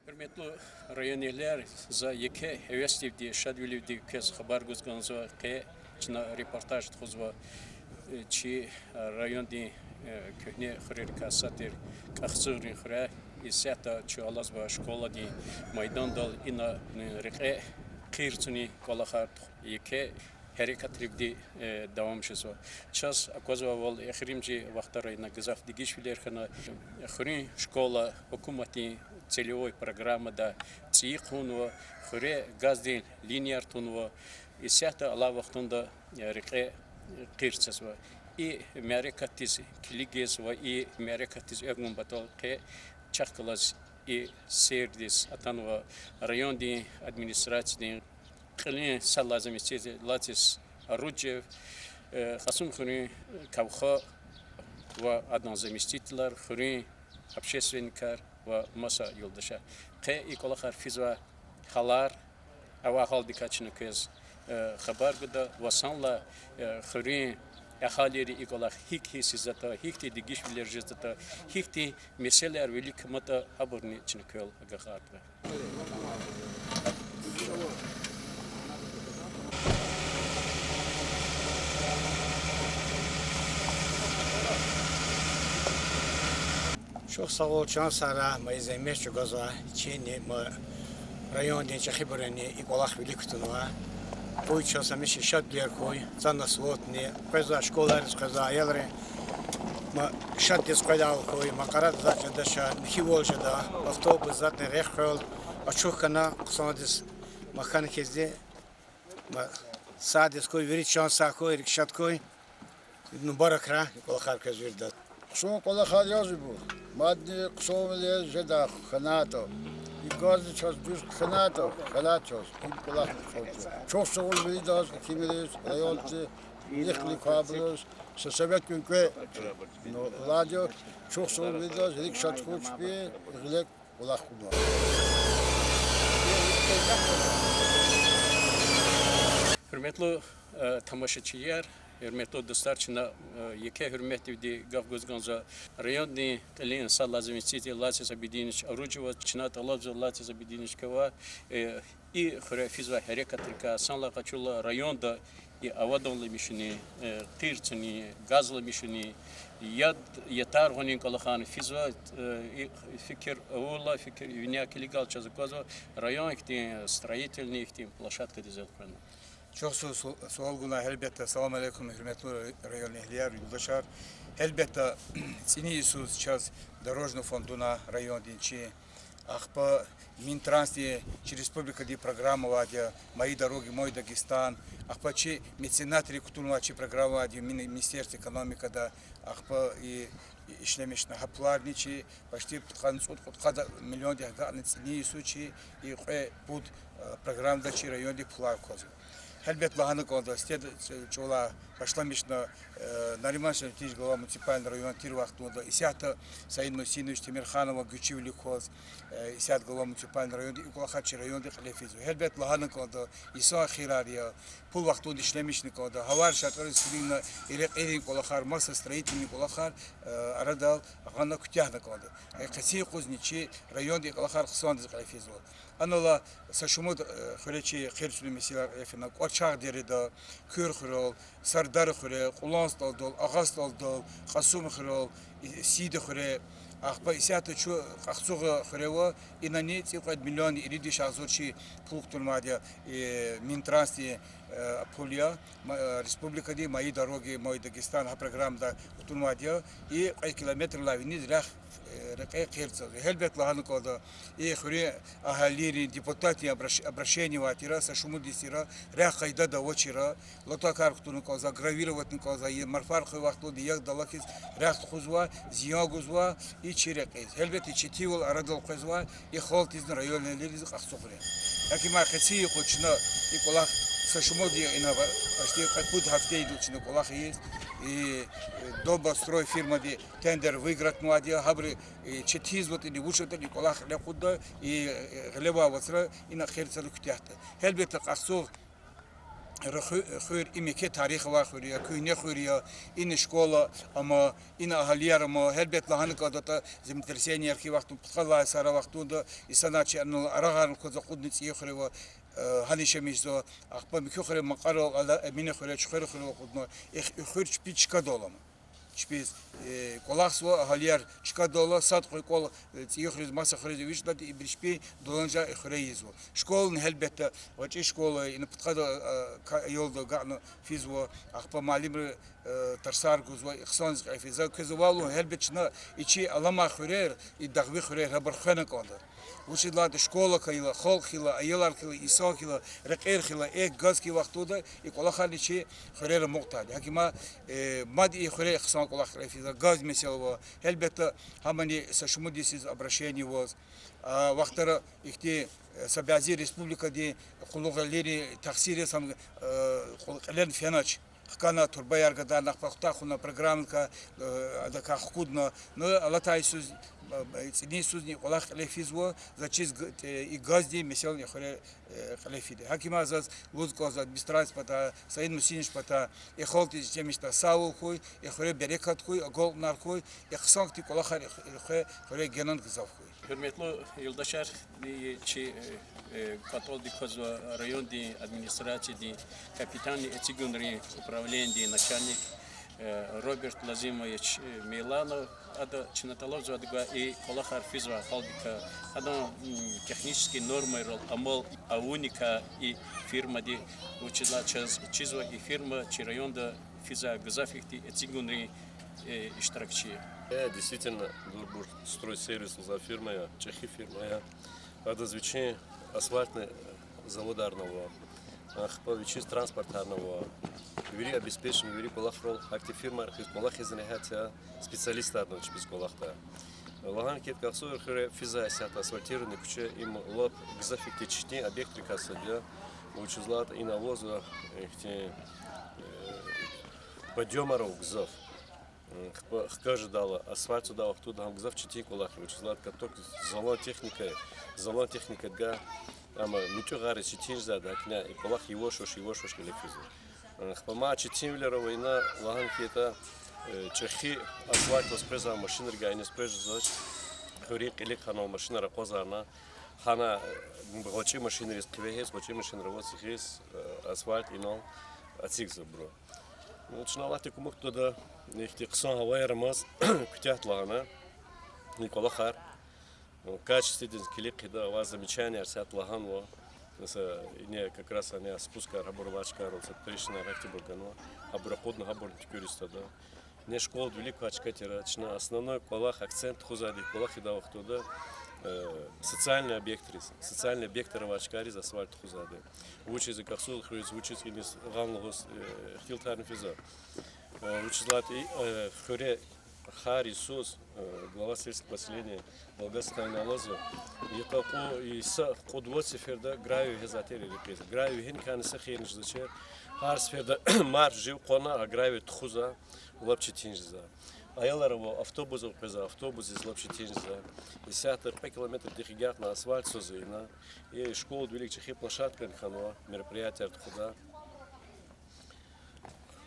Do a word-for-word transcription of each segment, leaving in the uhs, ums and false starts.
Гьуьрметлу районэгьлияр, за еке гьевесдивди, шадвиливди квез хабар гуз кӀанзава, къе чна репортаж тухузва, э, чи, э, райондин, э, куьгьне хуьрерикай сад тир КӀахцугърин хуьре. Исятда чун алазва школадин майдандал, ина, э, рекье къир цунин кӀвалахар еке гьерекатривди, э, давам жезва. Чаз аквазвайвал, эхиримжи вахтара ина гзаф дегишвилер хьана, хуьруьн школа гьукуматдин целевой программада цӀийи хъувунва, хуьре газдин линияр тунва, исятда алай вахтунда, э, рекье къир цазва. И мярекатдиз килигиз ва и мярекатдиз эгун патал къе чахъ галаз и сейрдиз атанва райондин администрациядин кьилин сад лагьай заместитель Лацис Оруджев, э, Кьасумхуьруьн кавха ва адан заместителар, хуьруьн общественникар ва маса юлдашар. Къе и кӀвалахар физвай гьалар, авай гьалдикай чна квез, э, хабар гуда ва санлай, э, хуьруьн агьалийри и кӀвалах гьикӀ гьиссз затӀа, гьихьтин дегишвилер жезватӀа, гьихьтин месэлаяр вилик куматӀа, гьабурни чна квел агакьарда. Чухсагъул, чан сагърай, ма и зегьмет чӀугвазва, чини, ма райондин чӀехибурани и кӀвалах вилик кутунва. Къуй чаз гьамиша шадвилер хьуй, цана сулутни, къвезвай школайриз, къвезвай аялри, ма шаддиз къведайвал хьуй, ма къарагъдай затӀ жедач, михьивал жеда, автобус затӀни рехъ хвел, ачух хьана хъсандиз, ма хьана хьизди, ма садиз хьуй, вири чан сагъ хьуй, рикӀ шад хьуй. Мубаракрай и кӀвалахар квез виридаз. Хъсан кӀвалахар язва ибур. Мадни хъсанвилер жедай хьанайтӀа, и газни чаз дуьз хьанайтӀа, хьанайтӀа чаз и кӀвалахни хъсан. Чухсагъул виридаз, гьакимриз, райондин вилик квайбуруз, са совет куьн кве, ну, лади, чухсагъул виридаз, рикӀ шад хьуй чпи, гъиле кӀвалах хьунва. Гьуьрметлу, э, тамашачияр, гьуьрметлу дустар, чна, э, еке гьуьрметдивди гаф гуз кӀанзава райондин кьилин сад лагьай заместитель Лацис Абидинович Оруджеваз, чна тӀалабзава Лацис Абидиновича квай, э, и хуьре физвай гьерекатрикай, санлай къачурла районда и аваданламишунин, э, къир цунин, газламишунин, яд, ятар гъунин кӀвалахарни физва, э, и фикир авурла, фикир виняй килигайла чаз аквазва район ихьтин строительный ихьтин площадкадиз элкъвена. Чухсагъул, су-, суал гунай, гьелбетда. Салам алейкум, гьуьрметлу районэгьлияр, юлдашар. Гьелбетда, цӀини йисуз чаз дорожный фондуна райондин чи, ахпа Минтрансдин чи республикадин программа авайди я «Мои дороги, мой Дагестан», ахпа чи меценатри кутунвай чи программа авайди я мини-, Министерство экономикада, ахпа и, и ишлемишна гьа пуларни чи почти пудкъанни цӀуд-кьудкъад миллиондихъ агакьна цӀини йисуз чи и кьве-пуд, э, программада чи райондихъ пулар квазва. Гьелбет, лагьана кӀанда, сифте чӀавалай башламишна, э, Нариман Шарафутдинович, глава муниципальный район тир вахтунда, исятда Саид Мусинович Темирханован гуьчивилик кваз, э, исятда глава муниципальный районди и кӀвалахар чи районда кьиле физва. Гьелбет, лагьана кӀанда, йисан хийирар я, пул вахтунда ишлемишна кӀанда, гьавайрин шартӀариз килигна и рекьерин кӀвалахар, маса строительный кӀвалахар, э, арадал гъана куьтягьна кӀанда. Э, къенин юкъузни чи районда и кӀвалахар хъсандиз кьиле физва. Анал алай са шумуд, э, хуьре чи къир цунин месэлаяр кьиле фена: КӀварчагъ дереда, Куьр хуьрел, Сардар хуьре, Кьулан СтӀалдал, Агъа СтӀалдал, Кьасумхуьрел, и-, Сида хуьре, ахпа исятда чун КӀахцугъ хуьре ава, инани цӀикьвед миллионни ирид виш агъзур чи пул кутунвайди я, э, Минтрансдин, э, пул я, ма-, э, республикадин «Мои дороги, мой Дагестан» гьа программада кутунвайди я, и кьве километрдилай виниз рехъ, э, рекье къир цазва. Гьелбет, лагьана кӀанда, и хуьруьн агьалийрин, депутатдин обращ-, обращение авай тир, са шумуд йис тир, рехъ къайдада авачир, лотокар кутуна кӀанзава, гравироватьна кӀанзава, и марфар хвей вахтунда ягъдаллаз хьиз рехъ тухузва, зиян гузва и чи рекьиз. Гьелбет, и четинвал арадал къвезва, и халкьдизни, районэгьлийриз, КӀахцугърин. Гьакимар, къенин юкъуз чна и кӀвалах са шумуд я, ина ва-, почти кьве-пуд гьафте ийида чна кӀвалах ийиз, и, э, «Добострой» фирмади тендер выигратьнавайди я, гьабуру, э, четинзаватӀани, вучватӀани и кӀвалах кьиле кьунда, и, э, гъилевай вацра ина къир цана куьтягьда. Гьелбетда, КӀахцугъ хуь-, хуьр, им еке тарих авай хуьр я, куьгьне хуьр я, ина школа ама, ина агьалияр ама, гьелбет, лагьана кӀандатӀа, землетрясениеяр хьайи вахтунда, пудкъад лагьай йисара вахтунда, инсанар чи анал арагъарна кваз акъудна цӀийи хуьре ва, э, гьана яшамиш жезва, ахпа муькуь хуьре, Макьарал, ала, Эминхуьре, Чуьхвер хуьре акъудна, и хуьр чпи чкадал ама. Чпиз, э, кӀвалахзава, агьалияр чкадал ала, сад-къуй кӀвал, э, цӀийи хуьруьз, маса хуьруьз вичӀдайди, ибур чпи дуланажагъ и хуьре ийизва. Школани, гьелбетда, гъвечӀи школа я, ина пудкъад, э, ка-, аялди агакьна физва, ахпа муаллимри, э, тарсар гузва, и хъсандиз кьиле физва. Квез валлагь, гьелбет, чна и чи аламай хуьрер, и дагъви хуьрер, гьабур хвена кӀанда. Вучиз лагьайтӀа школа хьайила, халкь хьайила, аялар хьайила, инсан хьайила, рекьер хьайила, экв газ хьайи вахтунда и кӀвалахарни чи хуьрера амукьдайди. ГьакӀ им, э, мад и хуьре хъсан кӀвалах кьиле физва, газ месэла ава. Гьелбетда, гьамани са шумуд йисуз обращение аваз. А вахтара ихьтин, э, са бязи республикадин къуллугъарийри тахсир яз гьам, э, къул-, кьиле фенач. Хкана турбаяр гадарна, ахпа хутахуна программадикай, э, адакай хкудна, ну, алатай йисуз, э, цӀинин йисузни кӀвалах кьиле физва, заз чиз г-, э, и газдин месэла и хуьре, э, кьиле фида. ГьакӀ им заз лугьуз кӀанзава администрация патай, Саид Мусинович патай, и халкьдиз, жемишдай сагъвал хьуй, и хуьре берекат хьуй, агалкьунар хьуй, и хъсан хьтин кӀвалахар и ху-, и хуьре, хуьре генани гзаф хьуй. Гьуьрметлу юлдашар, и чи, э, э, кӀватӀалди квазва райондин администрациядин капитальный эцигунрин управленидин начальник, э, Роберт Лазимович, э, Мейланов. Ада чна тӀалабзавайди гвай и кӀвалахар физвай акьалдикай, адан, м, технический нормайрал амал авуникай и фирмади, вучиз лагьайтӀа чаз чизва и фирма чи районда физвай гзаф ихьтин эцигунрин, э, иштиракчи я. Э, действительно, Дурбур строй сервис лугьузвай фирма я, чӀехи фирма я. Адаз вичин асфальтный заводар ава, ахпа вичиз транспортар ава. Вири обеспечен, вири кӀвалахрал, гьахьтин фирмайрихъ кӀвалахиз регьят я, специалистарни чпиз кӀвалахда. Лагьана хьайитӀа, Кьасумхуьруьз физвай исятда асфальтированный куьче, им лап гзаф ихьтин четин объектрикай сад я, вучиз лагьайтӀа ина авазва ихьтин, э, подъёмар ава гзаф. Хп-, хкаж жедайла, асфальт цадай вахтунда гьам гзаф четин кӀвалах я, вучиз лагьайтӀа каток залан техника, залан техникадикай, амма муьтӀуьгъариз четин жезвайди, гьакӀни и кӀвалах яваш-яваш-яваш-яваш кьиле физва. Ахпа мад четинвилер ава ина, лагьана хьайитӀа, э, чӀехи асфальтдиз къвезвай машинрикай иниз къвез жезвач, хуьруьн кьилик хьанвай машинар акъвазарна, гьана, э, гъвечӀи машинриз хъивегьиз, гъвечӀи машинар аваз хъийиз, э, асфальт инал эцигзавайбуру. Ну, чна Аллагьди кумак гуда, ихьтин хъсан гьаваяр амаз куьтягьда лагьана и кӀвалахар. Ну, качестводиз килигайла, авай замечанияр исятда лагьанва. Месела, ине как раз ана спускар гьабур авай чкайрал са трещинаяр гьахьтинбур ганва. Гьабур акъудна, гьабурни туькӀуьриз тада. Ине школадин вилик квай чка тир, чна основной кӀвалах, акцент тухузвайди кӀвалах ийидай вахтунда, э, социальный объектриз, социальный объектар авай чкайриз асфальт тухузвайди. Вучиз и Кьасумхуьруьз, вучиз иниз гъан лугьуз, э, ихтилатарни физва. Э, вучиз лагьайтӀа, э, хуьре гьар йисуз, э, глава сельского поселения Балгасханни алазва, йикъа кьу-, йиса кьуд-вад сеферда гравий вегьезвай тир рекьиз. Гравий вегьиникайни са хийирни жезвач. Гьар сеферда марф жив къвана, а гравий тухузва, лап четин жезва. Аялар ава, автобусдал къвезва, автобусдиз лап четин жезва. Исятда кьве километрдихъ агакьна асфальт цазва ина. И школадин вилик чӀехи площадкани хьанва, мероприятияр тухуда.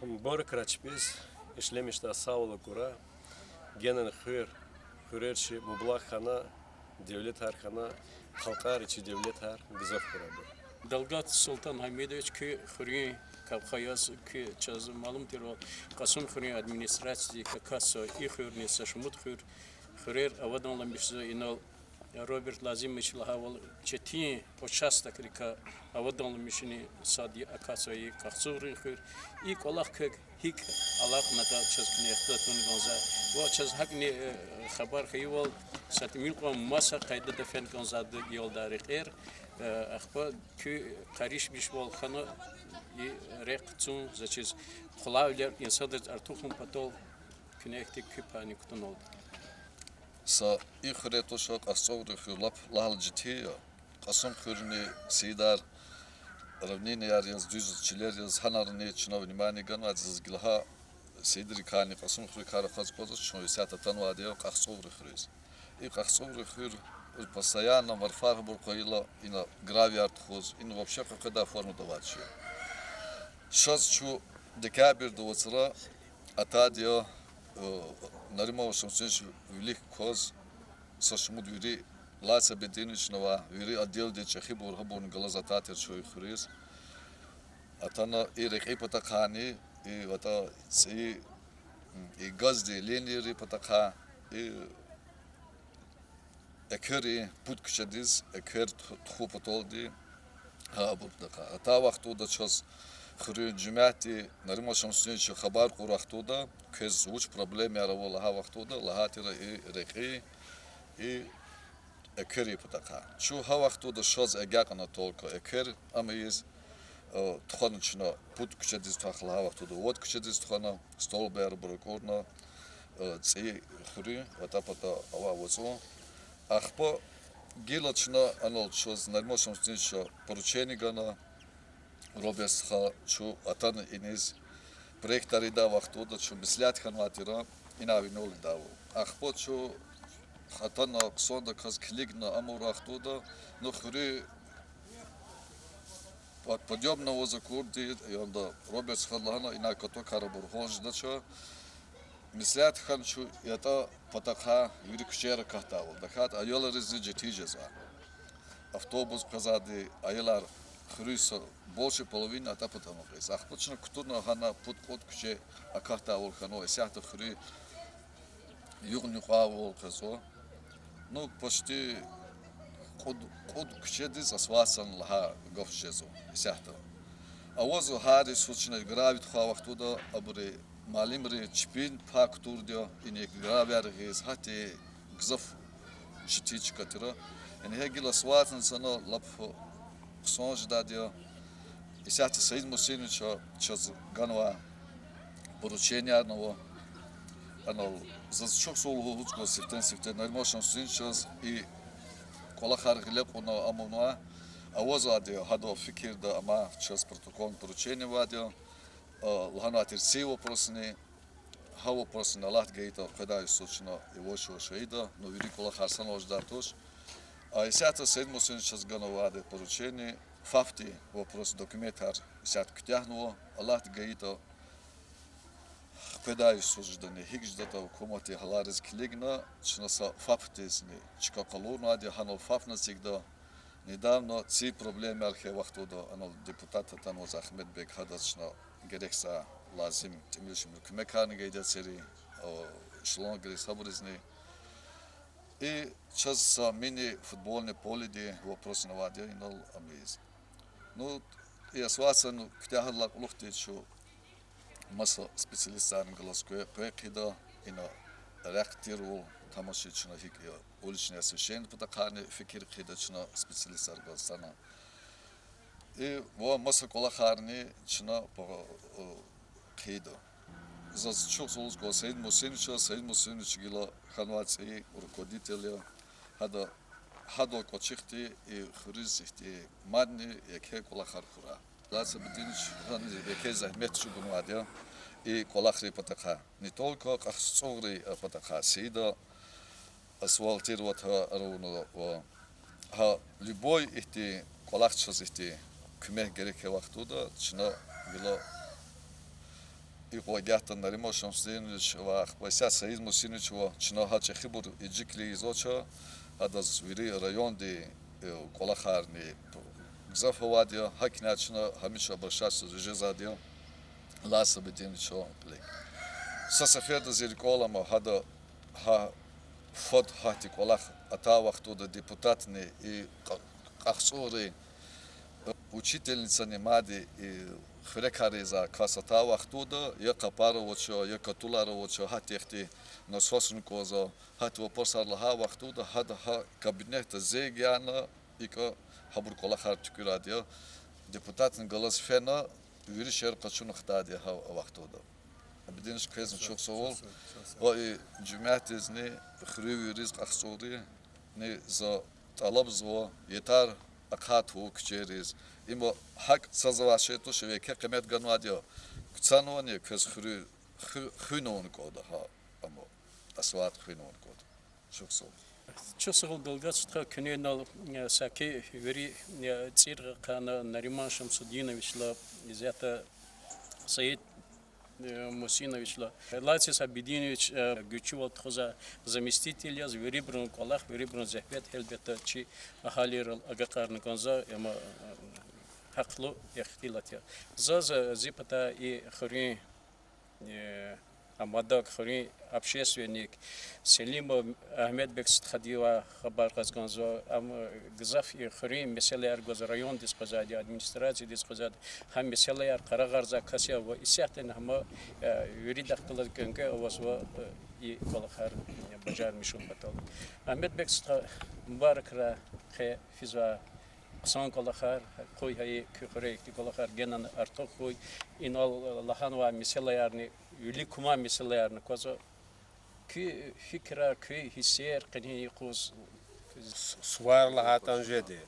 Мубаракрай чпиз, ишлемишдай сагъвал акурай. Генани хуьр, хуьрер чи мублагь хьана, девлетар хьана, халкьари чи девлетар гзаф хьурай. Далгат Султан-Гьамидович, куьн хуьруьн кавха яз, куьн, чаз малум тирвал, Кьасумхуьруьн администрациядик акатзава и хуьрни, са шумуд хуьр, хуьрер аваданламишзава инал. Роберт Лазимович лагьайвал, четин участокрикай аваданламишунин сад я акатзавай Кьасумхуьруьн хуьр. И кӀвалах квек гьикӀ алакьнатӀа, чаз куьне ихтилат авун кӀанзава. Ва чаз гьакӀни, э, хабар хьайивал, са тӀимил кьван маса къайдада фена кӀанзавайди ялдай рекьер, э, ахпа куь къаришмишвал хьана, и рехъ цун, заз чиз, къулайвилер инсанриз артухун патал куьне ихьтин куь пайни кутуналда. Са и хуьре туш, Кьасумхуьруьн хуьр лап лагьайла четин я. Кьасумхуьруьни, сейидар, равнинаяр яз, дуьз чилер яз, гьанарни чна внимание ганвайди я, заз гила гьа сейидрикайни, Кьасумхуьруьникайни рахаз аквазва, чун исятда атанвайди я Кьасумхуьруьз. И Кьасумхуьруьн хуьр постоянно марфар гьабур къвайила, ина гравияр тухуз, ина вообще къекъведай формада авайди я. Шаз чу декабрда вацра атайди я, э, Нариман Шамсудинович вилик кваз, са шумуд вири Лаци Абидиновични ва вири отделдин чӀехибур, гьабурни галаз атай тир чун хуьруьз. Атана и рекьин патахъайни, и ватӀа цӀийи, и газдин линийрин патахъай, и экверин пуд куьчедиз, эквер тухун паталди, гьа абур патахъай. Атай вахтунда чаз хуьруьн жемятди Нариман Шамсудиновича хабар кьур вахтунда, квез вуч проблемаяр ава лагьай вахтунда, лагьай тир и рекьин, и экверин патахъай. Чун гьа вахтунда шаз агакьна только эквер, ам ийиз, э, тухвана чна пуд куьчедиз, тухвана лагьай вахтунда вад куьчедиз тухвана, столбаяр абур акӀурна, э, цӀийи хуьруьн ватӀа-пата авай вацӀун. Ахпа гила чна анал чаз Нариман Шамсудиновича поручение гана, Робертха чун атана иниз, проектар ийидай вахтунда чун меслят хьанвай тир, ина винел ийидайвал. Ахпа чун атана хъсандаказ килигна амур вахтунда, ну, хуьруьн под-, подъёмный аваз акурди, янда Робертха лагьана, ина катокар абур гьаж жедач. Меслят хьана чун ятӀа патахъай вири куьчеяр акатдайвал. ТахьайтӀа аялризни четин жезва. Автобус къвезвайди, аялар хуьруьз са большая половина атӀа патан акъваз. Ахпа чна кутуна гьана пуд-кьуд куьче акатдайвал хьанва, исятда хуьруьз югъ-югъ авал къвезва. Ну, почти кьуд, кьуд куьчедиз асфальтзава лагьай гаф жезва исятда. Авазва гьар йисуз чна гравий тухвай вахтунда, абуру муаллимри чпин пай кутурди я, иник гравияр гъиз, гьатта гзаф четин чка тир. Ингье гила асфальтзана лап хъсан жедайди я. Исятда Саид Мусиновича чаз ганвай поручениярни ава. Анал заз чухсагъул лугьуз кӀанзава сифтени-сифте Нариман Шамсудиновичаз и кӀвалахар гъиле кьуна амунвай. Авазвайди я гьадан фикирда, амма чаз протокольный поручение авайди я. Лагьанвай тир ци вопросни, гьа вопросни Аллагьди гайитӀа къведай йисуз чна ивач-ивач ийида, ну, вири кӀвалахар санал жедай туш. А исятда Саид Мусиновичаз ганвайди поручение, ФАП-дин вопрос, документар исятда куьтягьнава, Аллагьди гайитӀа къведай йисуз жедани, гьикӀ жедатӀа гьукуматдин гьалариз килигна, чна са ФАП-дизни чка къалурнавайди я, гьанал ФАП-ни эцигда. Недавно ци проблемаяр хьайи вахтунда анал депутат атанвай Ахмедбег, гьадаз чна герекзавай лазим тӀимил-шимил куьмекарни гайиди я цери, шлангриз, гьабуризни. И чаз са мини-футбольный поледин вопросни авайди я инал ам ийиз. Ну, и асфальтзана куьтягьайдалай кьулухъди чун маса специалистарни галаз къе-, къекъигда, ина рехъ тирвал тамаши чна гьикӀ я, уличное освещение патахъайни фикир хъийида чна специалистар галаз атана. И ва маса кӀвалахарни чна па-, хъийида. Заз чухсагъул лугьуз кӀанзава Саид Мусиновичаз, Саид Мусинович гила хьанвай цӀийи руководитель я. Гьада, гьадан кӀвачихъди и хуьруьз ихьтин мадни еке кӀвалахар хьурай. Лаци Абидинович, гьана еке зегьмет чӀугунвайди я и кӀвалахрин патахъай. Не только кьахцӀурин патахъай, сида асфальтировать авуна ва гьа любой ихьтин кӀвалах, чаз ихьтин куьмек герек хьайи вахтунда чна гила икьван агатда Нариман Шамсудинович ва ахпа исятда Саид Мусинович ва чна гьа чӀехибур инжиклу ийизвач, гьадаз вири райондин кӀвалахарни гзаф авайди я, гьакӀни чна гьамиша обращаться жезвайди я Лаци Абидиновичан кьилик. Са сеферда зи рикӀел алама, гьада гьа фад гьахьтин кӀвалах атай вахтунда депутатни и кьа-, кьахцӀурин учительницани мадни и хуьрекар ийизвай кас атай вахтунда я къапар авач, я котелар авач, гьатта ихьтин насосни кӀанзава, гьахьтин вопросар лагьай вахтунда гьада гьа кабинетда зенг яна, икӀ гьабур кӀвалахар туькӀуьрайди я. Депутатни галаз фена, вири шейэр къачуна хтайди я гьа вахтунда. Абидинович, квезни чухсагъул. Ва и жемятдизни, хуьруьнвийриз, кьахцӀурризни за тӀалабзава, ятар ахъай тавун куьчейриз. Има гьакӀ цазвай шей туш, еке къимет ганвайди я. Куьцанвани квез хуьруьн, хуь-, хуьнун кӀанда гьа, амма асфальт хуьнун кӀанда. Чухсагъул. Чухсагъул, Далгат стха, куьне инал, э, саки вири, э, цӀийи рекьяй хьана Нариман Шамсудиновичал исятда Саид, э, Мусиновичла. Лаци Сабидинович, э, гуьрчивал тухузвай заместитель яз, вирибурун кӀвалах, вирибурун зегьмет, гьелбетда, чи агьалийрал агакьарна кӀанзава, амма, э, гьахълу ихтилат я. Заз, э, зи патай и хуьруьн, э, амадаг, хуьруьн общественник Селимов Агьмедбек Стхадиевай хабар кьаз кӀанзава. Ам, э, гзаф и хуьруьн месэлаяр гваз райондиз къвезвайди, администрациядиз къвезвайди, гьа месэлаяр къарагъарзавай кас я ва исятдани гьам, э, виридахъ галаз кӀвенкӀве авазва, э, и кӀвалахар, э, бажармишун патал. Агьмедбек Стха, мубаракрай къе физвай хъсан кӀвалахар, къуй гьа и куь хуьре ихьтин кӀвалахар генани артух хьуй, инал лагьанвай месэлаярни, вилик кумай месэлаярни кваз, куь фикирар, куь гьиссер къенин юкъуз. С-, сувар лагьайтӀани жеди.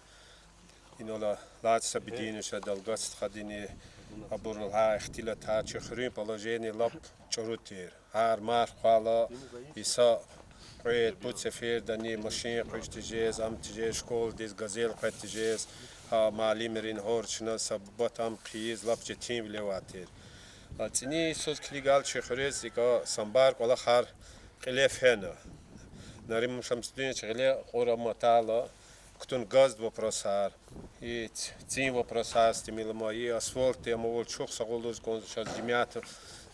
Инал Лаци Сабидиновича, Далгат Стхадини, абуру лагьай ихтилатар, чи хуьруьн положение лап чӀуру тир. Гьар марф хъвайла, и са кьвед-пуд сефердани машин къуьж тежез, ам тежез, школадиз газель къвед тежез, гьа муаллимрин гьор чна са бубат ам хъийиз лап четинвиле авай тир. А цӀинин йисуз килигайла чи хуьруьз икӀ самбар кӀвалахар кьиле фена. Нарим Шамсудинович гъиле кьур аматайла, кутуна газдин вопросар, и ц-, цин вопросар тӀимил ама, и асфальтдин амавал чухсагъул лугьуз кӀанзава чаз жемятдин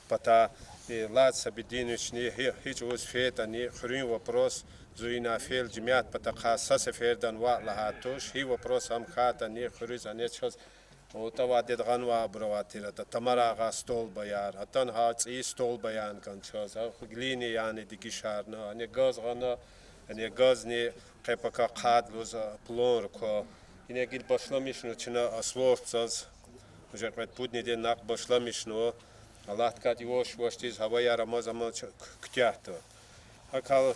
патай, и Лаци Сабидиновични гьи-, гьи чӀавуз фейитӀани, хуьруьн вопрос зун ина фейила жемятдин патахъай са сефердани ваъ лагьай туш, гьи вопрос ам хьайитӀани, хуьруьз ана чаз ТӀавай дед гъанвайбур авай тир, атӀа тамарай гъай столбаяр, атӀана гьа цӀийи столбаяр кӀан чаз, гьа хъуьглини яни дегишарна, ана газ гъана, ана газни къе-пака хъайида лугьуз планра ква. Ина гила башламишнава чна асфальт цаз, уже кьвед-пуд недель накь башламишнава. Аллагьдикай иваш-ивашдиз гьаваяр амаз-амаз куьтягьда. ГьакӀ хьайила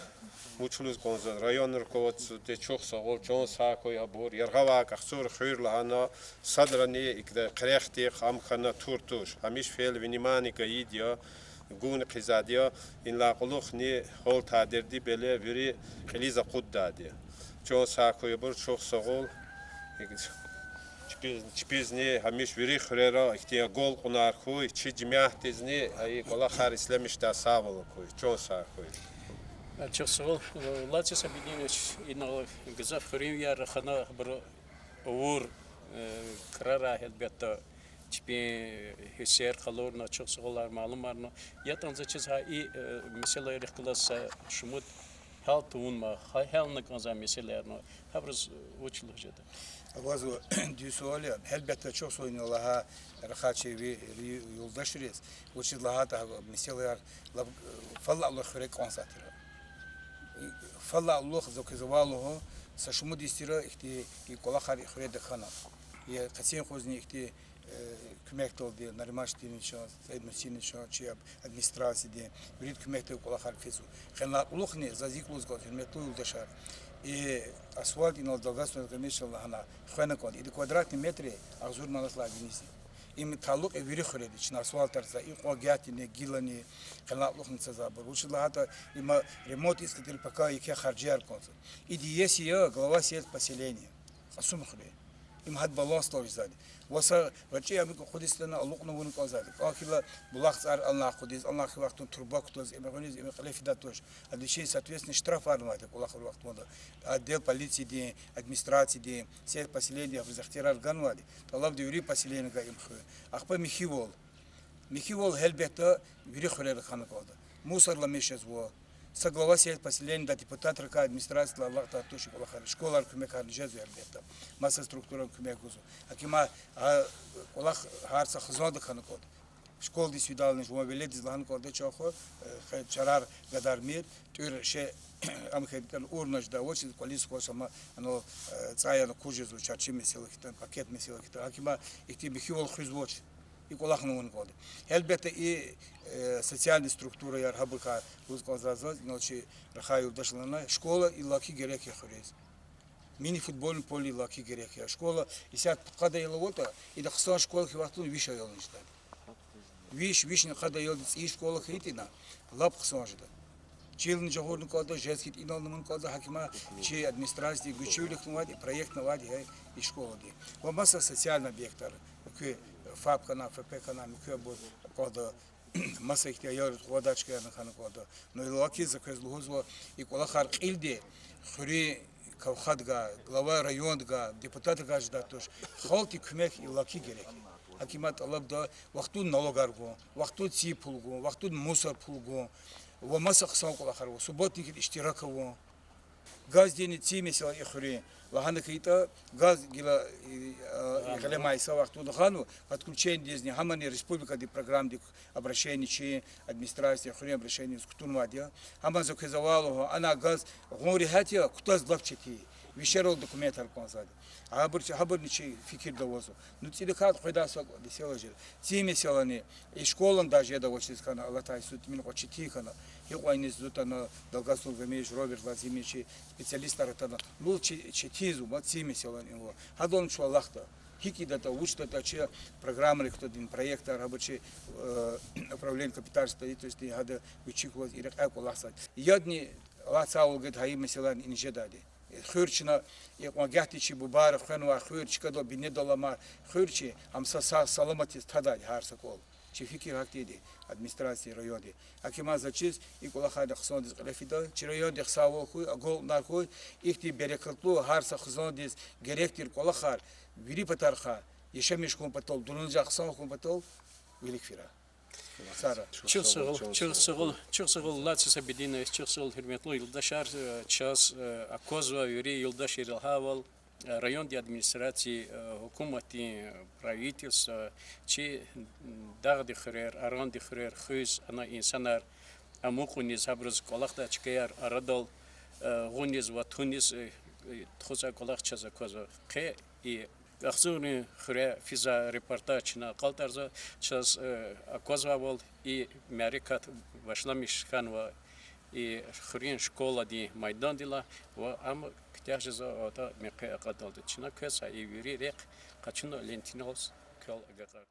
вуч лугьуз кӀанзава, район руководстводи чухсагъул, чан сагъ хьуй абур, яргъавай Кахцур хуьр лагьана, садрани икӀ хъирехдихъ ам хьана тур туш. Гьамиша фейила внимание гайиди я, гунни хъийизвайди я, инлай кьулухъни гьал тадирди беле вири кьилиз акъуддайди я. Чан сагъ хьуй абур, чухсагъул. Чпиз-, чпизни гьамиша вири хуьрера ихьтин агалкьунар хьуй, чи жемятдизни и кӀвалахар ишлемишдай сагъвал хьуй, чан сагъ хьуй. Чухсагъул, Лаци Сабидинович, инал гзаф хуьруьнвияр рахана, абуру авур крарай, гьелбетда, чпин гьиссер къалурна, чухсагъулар малумарна. ЯтӀани заз чиз гьа и месэлайрихъ галаз са шумуд гьял тавунмай, гьа гьялна кӀанзавай месэлаярни, гьабуруз вуч лугьуз жеда? Авазва дуьз суал я. Гьелбетда, чухсагъул, ина лагьай рахай чи ви-, ви юлдашриз, вучиз лагьайтӀа гьа месэлаяр лап фалалугъ хуьре кӀанзавай тир. Фалалугъ, за квез ваъ лугьун, са шумуд йис тир ихьтин и кӀвалахар и хуьреда хьана. И къенин юкъузни ихьтин куьмекдалди, Нариман Шамсудиновичан, Саид Мусиновичан, чи администрациядин, виридан куьмекдалди кӀвалахар физва. Къенлай кьулухъни, заз икӀ лугьуз кӀанзава, гьуьрметлу юлдашар, и асфальт инал Далгатдин Гъемишан лагьана хвена кӀанда, ида квадратный метр агъзур манат лагьай виниз я. Им талукь я вири хуьреда, чна асфальтарзава, и кьван гятдини, гилани, къенлай кьулухъни цазвайбур. Вучиз лагьайтӀа им ремонт ийиз хьайитӀани пака еке харжияр кӀанзава. Ида иеси я глава сельпоселения Кьасумхуьре. Им гьада балансдал жезвайди. Ва са гъвечӀи ам икӀ акъудиз хьана алукьна авуна кӀанзавайди. КӀан хьайила булах цӀар алай акъудиз, алай хьайи вахтунда труба кутаз, им гъуниз, им кьиле фидай туш. Адан вичин соответственно штрафарни авайди кӀвалахар вахтунда. Отдел полициядин, администрациядин, сельпоселениедин абуруз ихтиярар ганвайди. ТӀалабда вири поселениега им хуьн. Ахпа михьивал. Михьивал, гьелбетда, вири хуьрера хьана кӀанда. Мусорламиш жезва. Са глава сельпоселениедай депутатрикай, администрациядилай алакьдай туш и кӀвалахар. Школайра куьмекарни жезва, гьелбетда. Маса структурани куьмек гузва. ГьакӀ им а кӀвалах гьар са хизанда хьана кӀанда. Школадиз фидайлани жуван веледдиз лагьана кӀанда: чан хва, э, хъе чарар гадармир, тӀуьр ше ам хьайитӀани урна жедай авач, кӀвализ хъваш, амма, ну, э, цӀай яна куж жезва, чарчи месела хьайитӀани, пакет месела хьайитӀани. ГьакӀ им а ихьтин михьивал хуьзвач. И кӀвалахни авуна кӀанда. Гьелбетда, и, э, социальный структураяр, гьабурукай лугьуз кӀанзава заз, инал чи рахай юлдашди лагьана, школа иллаки герек я хуьруьз. Мини-футбольный поле иллаки герек я. Школа исятда пудкъад аял аватӀа, ида хъсан школа хьайи вахтунда виш аялни жеда. Виш, вишни къад аялди цӀийи школа хьайитӀани, лап хъсан жеда. Чилни жагъурна кӀанда, жез хьайитӀа, инални авуна кӀанда, гьакӀ им а чи администрациядин гуьзчивилихъни авайди, проектни авайди гьа и школадин. Ва маса социальный объектар, куь, э, ФАП хьана, ФП хьана, муькуь абур кӀанда, маса ихьтин аялриз къугъвадай чкаярни хьана кӀанда. Ну, иллаки за квез лугьузва, и кӀвалахар кьилди хуьруьн кавхадавай, глава райондавай, депутатдавай жедайди туш. Халкьдин куьмек иллаки герек я. ГьакӀ им тӀалабда, вахтунда налогар гун, вахтунда цӀийи пул гун, вахтунда мусор пул гун ва маса хъсан кӀвалахар ва субботникрин иштирак авун. Газдинни цӀийи месэла и хуьруьн. Лагьана хьайитӀа, газ гила, и, а, и гъиле ман са вахтунда гъана, подключениедизни, гьамани республикадин программадик обращение чи, администрация, хуьруьн обращениедиз кутунвайди я. Гьаман за квез авай лугьун, ана газ гъун регьят я, кутаз лап четин. Вишерал документар кӀанзавайди. Гьабур чи, гьабурни чи фикирда авазва. Ну, цӀийидаказ къведай са месэла жеда. ЦӀийи месэлани, и школани даже жеда авачиз хьана, алатай суд тӀимил кьван четин хьана. Гьикьван иниз зун атана, Далгатдин Гамиевич, Роберт Лазимович, чи специалистар атана. Ну, чи, четинзава, ма цӀийи месэлани ава. Гьадални чун алахъда. ГьикӀ ийидатӀа, вуч ятӀа, чи программайрикай кутадин проектар, гьабур чи, э, управление капитального строительства, гьада вичик кваз и рекьяй кӀвалахзавайди. Ядни Аллагь сагъвал гайитӀа, гьа и месэлани иниз жедайди. Хуьр чна, икьван гагьди чи бубайри хвенвай хуьр, чкадал бинедал алама хуьр чи, ам са сагъ-саламатдиз тадайди гьар са кӀвал. Чи фикир гьахьтинди, администрация райондин. ГьакӀ им заз чиз, и кӀвалахар хъсандиз кьиле фида, чи райондихъ сагъвал хьуй, агалкьунар хьуй, ихьтин берекатлу, гьар са хизандиз герек тир кӀвалахар, вири патарихъай, яшамиш хьун патал, дунен жах хъсан хьун патал вилик фирай. Чухсагъул, чухсагъул, чухсагъул, Лаци Сабидинович, чухсагъул, гьуьрметлу юлдашар, э, чаз, э, аквазва вири юлдашрин лагьайвал, э, райондин администрация, э, гьукуматдин, э, правительство, чи, м, дагъдин хуьрер, аранди хуьрер хуьз, ана инсанар амукьуниз, гьабуруз кӀвалахдай чкаяр арадал, э, гъуниз ва туниз, э, э, тухузвай кӀвалах чаз аквазва. Къе и Агъзурни хуьре физвай репортаж чна акьалтӀарзава, чаз, э, аквазвайвал, и мярекат башламиш хьанва и хуьруьн школадин майдандилай, ва ам куьтягь жезва атӀа мехъер акьадалди. Чна квез гьа и вири рехъ къачуна лентиналс квел агакьарда.